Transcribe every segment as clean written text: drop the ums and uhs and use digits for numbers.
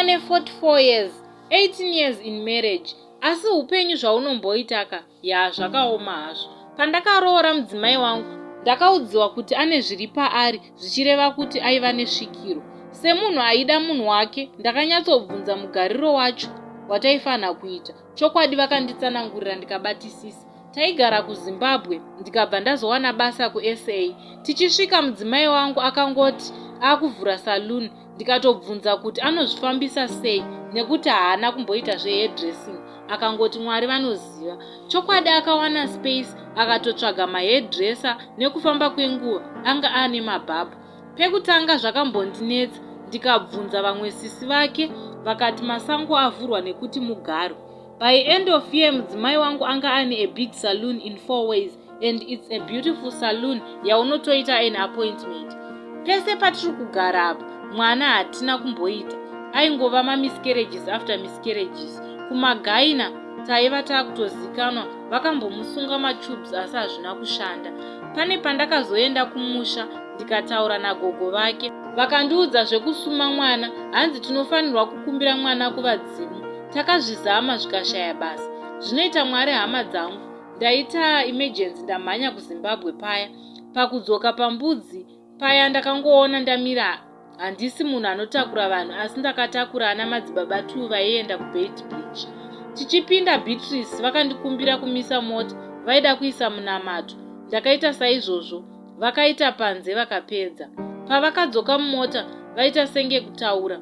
ne 44 years, 18 years in marriage. Asi upenyu zvaunomboitaka, ya zvakaoma hazvo. Pandakaroora mudzimai wangu, ndakaudziwa kuti ane zviri paari zvichireva kuti aiva nesvikiro. Semunhu aida munhu wake, ndakanyatsobvunza mugariro wacho wataifanha kuita. Chokwadi vakanditsanangurira ndikabatisisa. Taigara kuZimbabwe ndikabva ndazowana basa kuSA. Tichisvika mudzimai wangu akangoti akuvhura saloon ndikatobvunza kuti anozvifambisa sei nekuti haana kumboita zvehairdressing akangoti Mwari vanoziva. Chokwadi akawana space akatotsvaga mahairdresser nekufamba kwenguva anga ane mabhabha. Pekutanga zvakambondinetsa ndikabvunza vamwe sisi vake vakati masango avhurwa nekuti mugarwe. By end of year mudzimai wangu anga ane a big saloon in Fourways and it's a beautiful saloon yaunotoita an appointment. Pese patiri kugara apa mwana hatina kumboita aingova mamiscarriages after miscarriages. Kumagaina taiva takutozikanwa vakambomusunga matubes asi hazvina kushanda. Pane pandakazoenda kumusha ndikataura nagogo vake vakandiudza zvekusuma mwana hanzi tinofanirwa kukumbira mwana kuvadzimu. Takazvizama zvikashaya basa. Zvinoita Mwari hama dzangu. Ndaita emergency ndamhanya kuZimbabwe paya. Pakudzoka pambudzi paya ndakangoona ndamira handisi munhu anotakura vanhu asi ndakatakura ana madzibaba 2 vaienda kuBeitbridge. Tichipinda Beatrice vakandikumbira kumisa mota vaida kuisa munamato. Ndakaita saizvozvo. Vakaita panze vakapedza. Pavakadzoka mumota vaita senge kutaura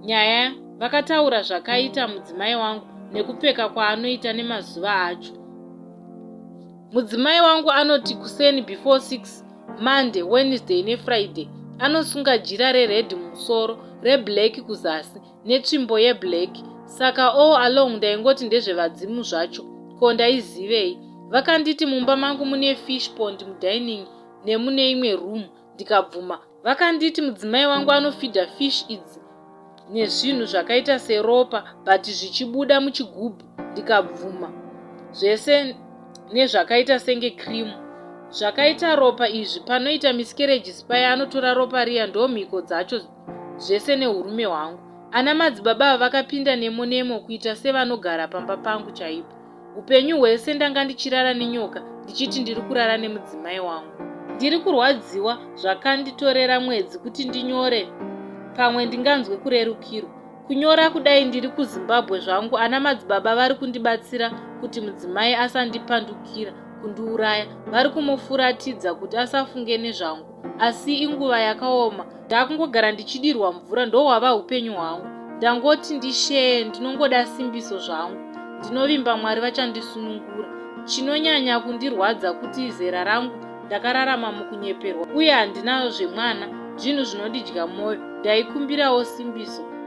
nyaya vakataura zvakaita mudzimai wangu nekupfeka kwaanoita nemazuva acho. Mudzimai wangu anoti kuseni before 6 Monday, Wednesday neFriday anosunga jira rered mumusoro, reblack kuzasi netsvimbo yeblack. Saka all along ndaingoti ndezvevadzimu zvacho ko ndaizivei. Vakanditi mumba mangu mune fish pond mudining nemune imwe room ndikabvuma. Vakanditi mudzimai wangu anofidha fish idzi nezvinhu zvakaita seropa but zvichibuda muchigubhu ndikabvuma zvese nezvakaita senge cream zvakaita ropa izvi panoita miscarriages paya anotora ropa riya ndomhiko dzacho zvese nehurume hwangu ana madzibaba ava vakapinda nemo nemo kuita sevanogara pamba pangu chaipo Upenyu hwese ndanga ndichirara nenyoka ndichiti ndiri kurara nemudzimai wangu. Ndiri kurwadziwa zvakanditorera mwedzi kuti ndinyore pamwe ndinganzwe kurerukirwa. Kunyora kudai ndiri kuZimbabwe zvangu ana madzibaba vari kundibatsira kuti mudzimai asandipandukira kundiuraya. Vari kumufuratidza kuti asafunge nezvangu asi inguva yakaoma ndakungogara ndichidirwa mvura ndohwava upenyu hwangu ndangoti ndishee ndinongoda simbiso zvangu ndinovimba mwari vachandisunungura chinonyanya kundirwadza kuti zera rangu ndakararama mukunyeperwa uye handina zvemwana zvinhu zvinondidya mwoyo ndaikumbirawo simbiso.